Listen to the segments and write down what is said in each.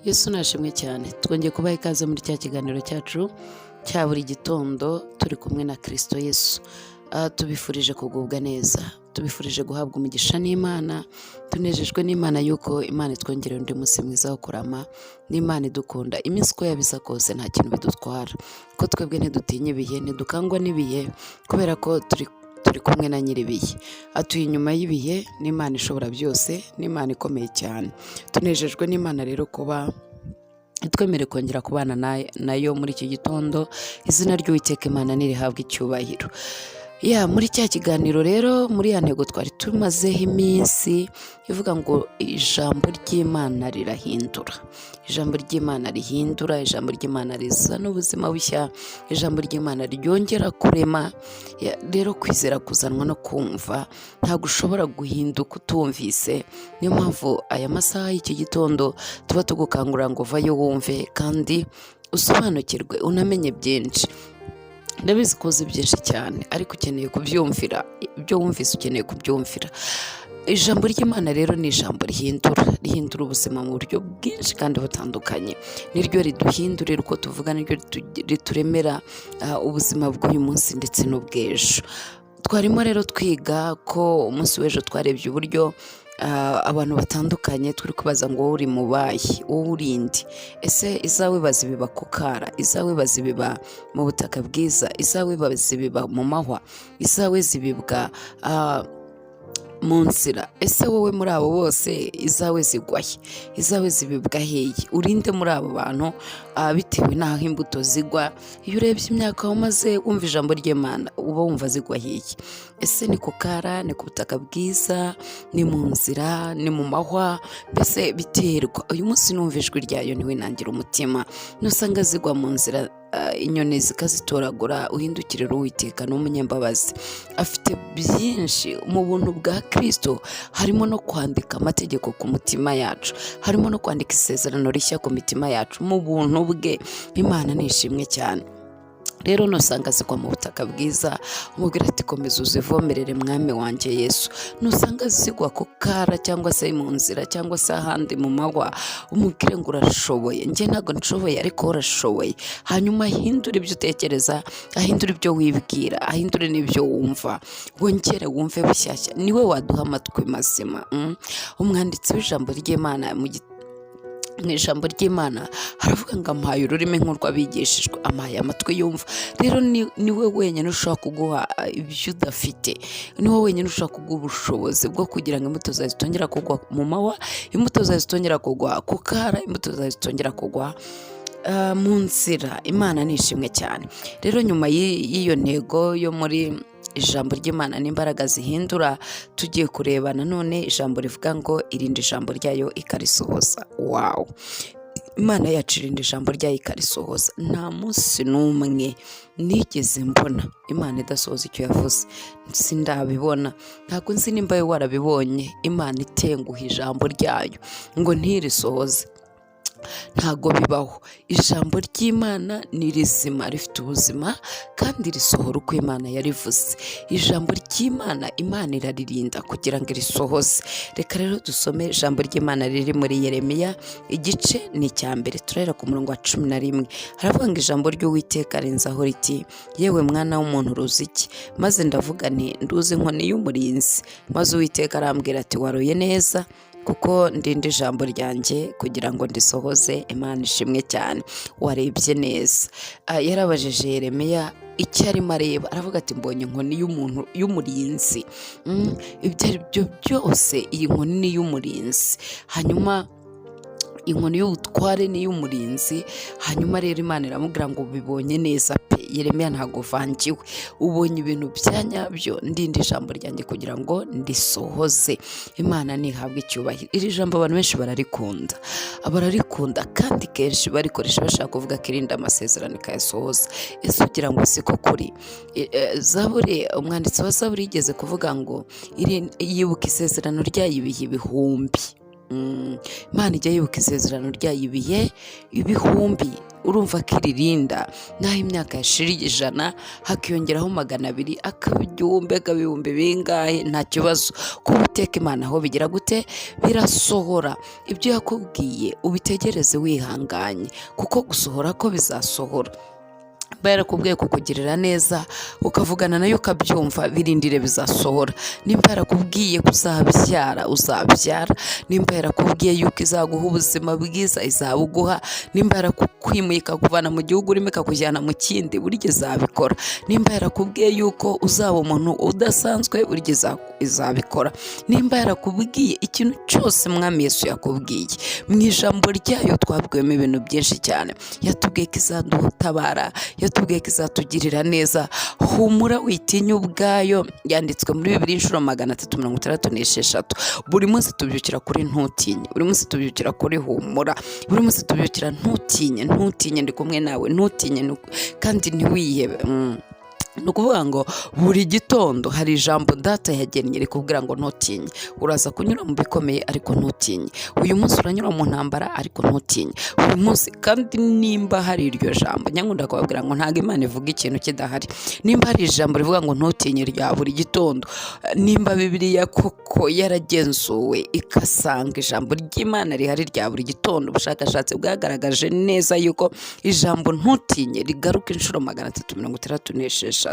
Yesu nashimwe cyane. Twongeye kubaha ikaze muri cya kiganiro cyacu cya buri gitondo turi kumwe na Kristo Yesu. Tubifurije kugubwa neza, tubifurije guhabwa umugisha n'Imana. Tunejejwe n'Imana yuko Imana itwongerera undi munsi mwiza wo kurama. N'Imana idukunda, iminsi uko yabiza kose nta kintu bidutwara, ko twebwe ntidutinya ibihe, ntidukangwa n'ibihe, kubera ko turi kumwe na nyir'ibihe, atuye inyuma y'ibihe. N'Imana ishobora byose, n'Imana ikomeye cyane. Tunejejwe n'Imana rero kuba twemere kongera kubana nayo muri iki gitondo. Izina ry'Uwiteka Imana nirihabwe icyubahiro. Ya, muri cya kiganiro rero, muri ya ntego twari tumazeho iminsi ivuga ngo ijambo ry'Imana rirahindura, ijambo ry'Imana rihindura, ijambo ry'Imana rizana ubuzima bushya, ijambo ry'Imana ryongera kurema. Ya, rero kwizera kuzanwa no kumva. Ntabwo ushobora guhinduka utumvise. Niyo mpamvu aya masaha y'iki gitondo tuba tugukangurira ngo vayo wumve kandi usobanukirwe, unamenye byinshi. Ndabizi ko uzi byinshi cyane, ariko ukeneye kubyumvira. Ibyo wumvise ukeneye kubyumvira. Ijambo ry'Imana rero ni ijambo rihindura, rihindura ubuzima mu buryo bwinshi kandi butandukanye. Niryo riduhindurira uko tuvuga, niryo rituremera ubuzima bw'uyu munsi ndetse n'ubw'ejo. Twarimo rero twiga ko umunsi w'ejo twarebye uburyo abantu batandukanye turi kubaza ngo: "Wowe uri mu bahe? Wowe uri inde? Ese izawe bazibiba ku kara? Izawe bazibiba mu butaka bwiza? Izawe bazibiba mu mahwa? Izawe zibibwa mu nzira? Ese wowe muri abo bose izawe zigwa he? Izawe zibibwa hehe? Urinde muri abo bantu?" Bitewe n'aho imbuto zigwa, iyo urebye imyaka wamaze wumva ijambo ry'Imana, uba wumva zigwa hehe? Ese ni ku kara? Ni ku butaka bwiza? Ni mu nzira? Ni mu mahwa? Mbese biterwa. Uyu munsi numva ijwi ryayo ntiwinangire umutima. Nusanga zigwa mu nzira, inyoni zikazitoragura, uhindukirira Uwiteka. Ni umunyambabazi, afite byinshi. Mu buntu bwa Kirisito harimo no kwandika amategeko ku mutima yacu, harimo no kwandika isezerano rishya ku mitima yacu mu buntu bwe. Imana ni ishimwe cyane. Rero nusanga zigwa mu butaka bwiza, umubwira ati: "Komeza uzivomerere, Mwami wanjye Yesu." Nusanga zigwa ku kara cyangwa se mu nzira cyangwa se ahandi mu mahwa, umubwire ngo: "Urashoboye, njye ntabwo nshoboye, ariko urashoboye." Hanyuma ahindure ibyo utekereza, ahindure ibyo wibwira, ahindure n'ibyo wumva, wongere wumve bushyashya. Niwe waduha amatwi mazima. Umwanditsi w'ijambo ry'Imana mu ijambo ry'Imana haravuga ngo: "Ampaye ururimi nk'urw'abigishijwe, ampaye amatwi yumva." Rero ni we wenyine ushobora kuguha ibyo udafite, ni we wenyine ushobora kuguha ubushobozi bwo kugira ngo imbuto zawe zitongera kugwa mu mahwa, imbuto zawe zitongera kugwa ku kara, imbuto zawe zitongera kugwa mu nzira. Imana ni ishimwe cyane. Rero nyuma y'iyo ntego yo muri ijambo ry'Imana n'imbaraga zihindura, tugiye kureba nanone ijambo rivuga ngo irinde ijambo ryayo ikarisohoza. Wow, Imana yacu irinda ijambo ryayo ikarisohoza. Nta munsi n'umwe nigeze mbona Imana idasohoza icyo yavuze, sindabibona. Ntabwo nzi nimba wowe warabibonye Imana itenguha ijambo ryayo ngo ntirisohoze. Ntabwo bibaho. Ijambo ry'Imana ni rizima, rifite ubuzima kandi risohora uko Imana yarivuze. Ijambo ry'Imana, Imana iraririnda kugira ngo irisohoze. Reka rero dusome ijambo ry'Imana riri muri Yeremiya, igice ni icya mbere, turahera ku murongo wa 11. Haravuga ngo: "Ijambo ry'Uwiteka rinzaho riti: 'Yewe mwana w'umuntu, uruzi iki?' Maze ndavuga nti: 'Nduzi inkoni y'umurinzi.' Maze Uwiteka arambwira ati: 'Waroye neza, kuko ndinda ijambo ryanjye kugira ngo ndisohoze.'" Imana ishimwe cyane. Warebye neza. Yarabajije Yeremiya icyo arimo areba, aravuga ati: "Mbonye inkoni y'umuntu y'umurinzi." Ibyo ari byo byose, iyi nkoni ni iy'umurinzi, hanyuma inkoni y'ubutware ni iy'umurinzi. Hanyuma rero Imana iramubwira ngo: "Bibonye neza pe, Yeremiya, ntabwo uvangiwe, ubonye ibintu bya nyabyo. Ndinda ijambo ryanjye kugira ngo ndisohoze." Imana ntihabwe icyubahiro. Iri jambo abantu benshi bararikunda, bararikunda kandi kenshi barikoresha bashaka kuvuga ko irinda amasezerano ikayasohoza. Ese ugira ngo siko kuri? Zaburi, umwanditsi wa Zaburi yigeze kuvuga ngo yibuka isezerano ryayo ibihe ibihumbi. Imana ijya yibuka isezerano ryayo ibihe ibihumbi. Urumva ko iririnda naho imyaka yashira 100 hakiyongeraho 200, akaba 1000, akaba ibihumbi bingahe, nta kibazo. Kuba Uwiteka Imana aho bigira gute? Birasohora. Ibyo yakubwiye ubitegereze wihanganye, kuko gusohora ko bizasohora. Nimba yarakubwiye kukugirira neza, ukavugana nayo ukabyumva, birindire, bizasohora. Nimba yarakubwiye ko uzabyara, uzabyara. Nimba yarakubwiye yuko izaguha ubuzima bwiza, izabuguha. Nimba yarakwimuye ikakuvana mu gihugu urimo ikakujyana mu kindi, burya izabikora. Nimba yarakubwiye yuko uzaba umuntu udasanzwe, burya izabikora. Nimba yarakubwiye ikintu cyose Mwami Yesu yakubwiye mu ijambo ryayo, twabwiwemo ibintu byinshi cyane. Yatubwiye ko izadutabara, yatubwiye ko izatugirira neza. Humura, witinya ubwayo yanditswe muri Bibiliya inshuro 366. Buri munsi tubyukira kuri "ntutinye", buri munsi tubyukira kuri "humura", buri munsi tubyukira "ntutinye, ntutinye, ndi kumwe nawe, ntutinye kandi ntiwihebe." Ni ukuvuga ngo buri gitondo hari ijambo Data yagennye rikubwira ngo ntutinye. Uraza kunyura mu bikomeye, ariko ntutinye. Uyu munsi uranyura mu ntambara, ariko ntutinye. Buri munsi kandi nimba hari iryo jambo, nyakunda kubabwira ngo ntabwo Imana ivuga ikintu kidahari. Nimba hari ijambo rivuga ngo ntutinye rya buri gitondo, nimba Bibiliya koko yaragenzuwe igasanga ijambo ry'Imana rihari rya buri gitondo, ubushakashatsi bwagaragaje neza yuko ijambo "ntutinye" rigaruka inshuro 366.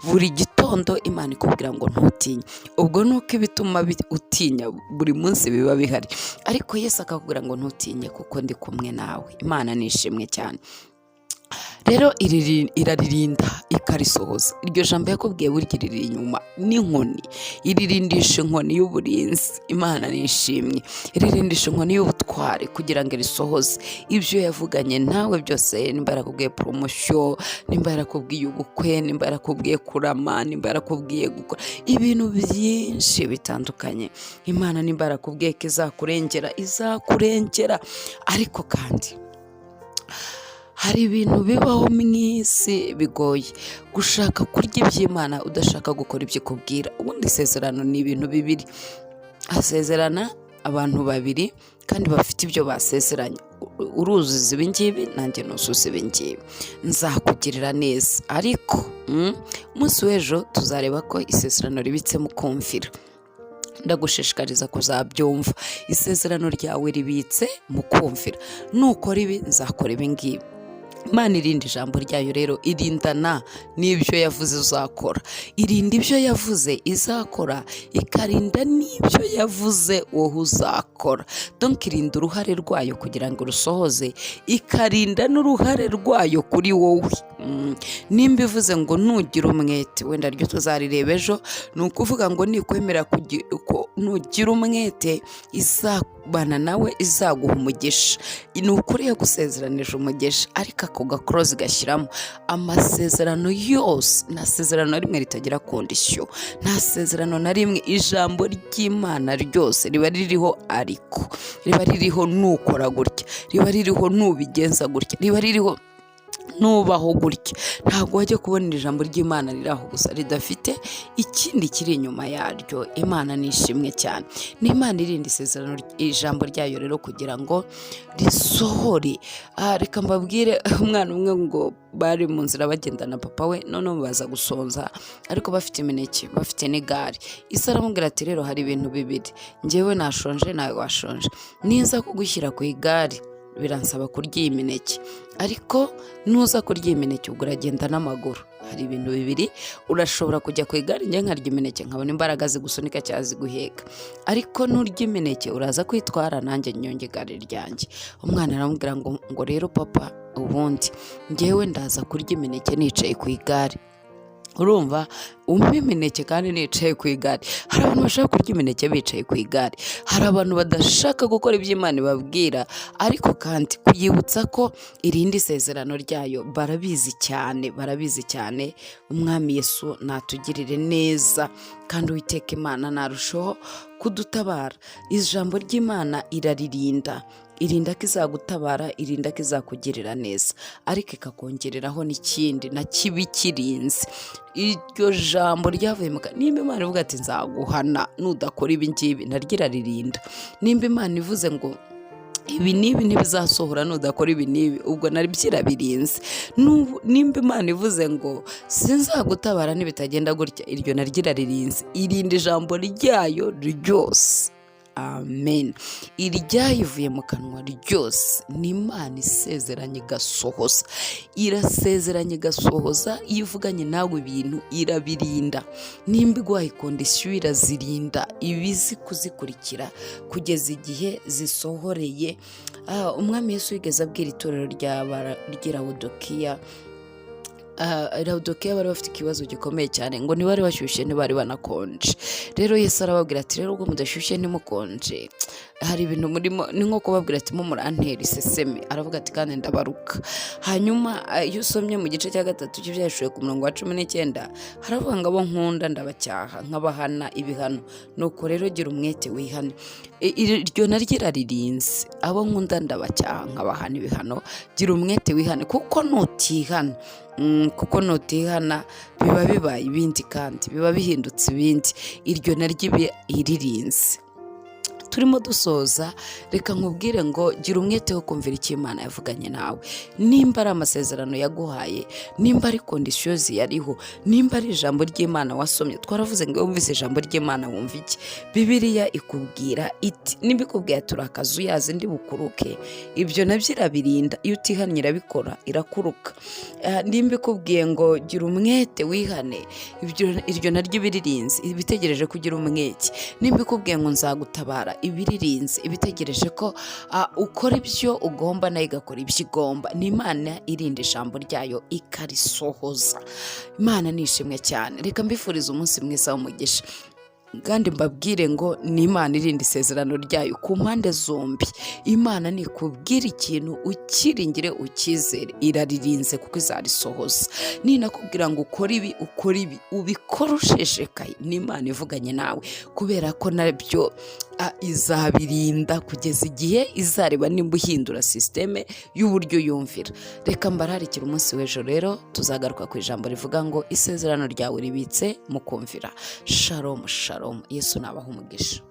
Buri gitondo Imana ikubwira ngo ntutinye. Ubwo ni uko ibituma utinya buri munsi biba bihari, ariko Yesu akakubwira ngo ntutinye kuko ndi kumwe nawe. Imana nishimwe cyane. Rero iraririnda ikarisohoza. Iryo jambo yakubwiye burya riri inyuma n'inkoni, iririndisha inkoni y'uburinzi. Imana nishimwe, iririndisha inkoni y'ubutwari kugira ngo irisohoze ibyo yavuganye nawe byose. Nimba yarakubwiye promotion, nimba yarakubwiye ubukwe, nimba yarakubwiye kurama, nimba yarakubwiye gukora ibintu byinshi bitandukanye, Imana nimba yarakubwiye ko izakurengera, izakurengera. Ariko kandi hari ibintu bibaho mu isi bigoye: gushaka kurya iby'Imana udashaka gukora ibyo ikubwira. Ubundi isezerano ni ibintu bibiri, hasezerana abantu babiri kandi bafite ibyo basezeranye. Uruzuza ibi ngibi, nanjye nuzuza ibi ngibi, nzakugirira neza. Ariko umunsi w'ejo tuzareba ko isezerano ribitsemo kumvira. Ndagushishikariza kuzabyumva. Isezerano ryawe ribitse mu kumvira. Nukora ibi, nzakora ibi ngibi. Imana irinda ijambo ryayo rero, irindana n'ibyo yavuze uzakora, irinda ibyo yavuze izakora, ikarinda n'ibyo yavuze wowe uzakora. Donc irinda uruhare rwayo kugira ngo rusohoze, ikarinda n'uruhare rwayo kuri wowe. Nimba ivuze ngo nugira umwete, wenda ryo tuzarireba ejo, ni ukuvuga ngo nikwemera ko nugira umwete izabana nawe, izaguha umugisha. Ni ukuri yagusezeranije umugisha, ariko ako gakorozi gashyiramo amasezerano yose, nta sezerano na rimwe ritagira condition, nta sezerano na rimwe. Ijambo ry'Imana ryose riba ririho ariko, riba ririho nukora gutya, riba ririho nubigenza gutya, riba ririho nubaho gutya. Ntabwo wajya kubona ijambo ry'Imana riri aho gusa ridafite ikindi kiri inyuma yaryo. Imana ni ishimwe cyane. Ni Imana irinda isezerano, ijambo ryayo rero kugira ngo risohore. Reka mbabwire, umwana umwe ngo bari mu nzira bagenda na papa we, noneho baza gusonza, ariko bafite imineke, bafite n'igare. Isi aramubwira ati: "Rero hari ibintu bibiri, njyewe nashonje, nawe washonje. Niza kugushyira ku igare biransaba kurya iyi mineke, ariko nuza kurya iyi mineke ubwo uragenda n'amaguru. Hari ibintu bibiri: urashobora kujya ku igare, njye nkarya imineke nkabona imbaraga zigusunika cyangwa ziguheka, ariko nurya imineke uraza kwitwara, nanjye nyonge igare ryanjye." Umwana aramubwira ngo rero papa, ubundi njyewe ndaza kurya imineke nicaye ku igare. Urumva umpa imineke kandi nicaye ku igare. Hari abantu bashaka kurya imineke bicaye ku igare. Hari abantu badashaka gukora ibyo Imana ibabwira, ariko kandi kuyibutsa ko irindi sezerano ryayo barabizi cyane, barabizi cyane. Umwami Yesu natugirire neza, kandi Uwiteka Imana narushaho kudutabara. Ijambo ry'Imana iraririnda, irinda ko izagutabara, irinda ko izakugirira neza, ariko ikakongereraho n'ikindi na kibi kirinze. Iryo jambo ryavuye mu nimba Imana ivuga ati nzaguhana nudakora ibi ngibi, naryo iraririnda. Nimba Imana ivuze ngo Ibi n'ibi ntibizasohora nudakora ibi n'ibi. Ubwo nari byirabirinze. Nimba Imana ivuze ngo sinzagutabara nibitagenda gutya, iryo naryo iraririnze. Irinda ijambo ryayo ryose. Amen. Iryayivuye mu kanwa ryose ni Imana isezeranye igasohoza, irasezeranye igasohoza. Iyo ivuganye nawe ibintu irabirinda. Nimba iguhaye condition irazirinda, iba izi kuzikurikira kugeza igihe zisohoreye. Umwami Yesu yigeze abwira itorero ry'i Lawodikiya. Lawodikiya bari bafite ikibazo gikomeye cyane, ngo ntibari bashyushye, ntibari banakonje. Rero Yesu arababwira ati: "Rero ubwo mudashyushye ntimukonje, hari ibintu murimo." Ni nko kubabwira ati: "Mo murantera iseseme." Aravuga ati: "Kandi ndabaruka." Hanyuma iyo usomye mu gice cya 3 cy'Ibyahishuwe ku murongo wa 19, haravuga ngo: "Abo nkunda ndabacyaha nkabahana ibihano, nuko rero gira umwete wihane." Iryo naryo iraririnze. Abo nkunda ndabacyaha nkabahana ibihano, gira umwete wihane, kuko nutihana biba bibaye ibindi kandi biba bihindutse ibindi. Iryo naryo iba iririnze. Turimo dusoza, reka nkubwire ngo gira umwete wo kumvira icyo Imana yavuganye nawe. Nimba ari amasezerano yaguhaye, nimba ari condition ziyariho, nimba ari ijambo ry'Imana wasomye, twaravuze ngo iyo wumvise ijambo ry'Imana wumva iki? Bibiliya ikubwira iti, nimba ikubwiye turi akazu yazi ndi bukuruke, ibyo nabyo irabirinda. Iyo utihannye irabikora, irakuruka. Nimba ikubwiye ngo gira umwete wihane, iryo naryo ibiririnze, ibitegereje kugira umwete. Nimba ikubwiye ngo nzagutabara, ibiririnze, ibitegereje ko ukora ibyo ugomba, nayo igakora ibyo igomba. Ni Imana irinda ijambo ryayo ikarisohoza. Imana ni ishimwe cyane. Reka mbifurize umunsi mwiza w'umugisha, kandi mbabwire ngo ni Imana irinda isezerano ryayo ku mpande zombi. Imana nikubwira ikintu ukiringire, ukizere, iraririnze kuko izarisohoza. Ninakubwira ngo ukore ibi, ukore ibi, ubikore ushishikaye, ni Imana ivuganye nawe, kubera ko nabyo izabirinda kugeza igihe izareba nimba uhindura système y'uburyo yumvira. Reka mbararikira umunsi w'ejo rero, tuzagaruka ku ijambo rivuga ngo isezerano ryawe ribitse mu kumvira. Shalom, shalom. Yesu nabaha umugisha.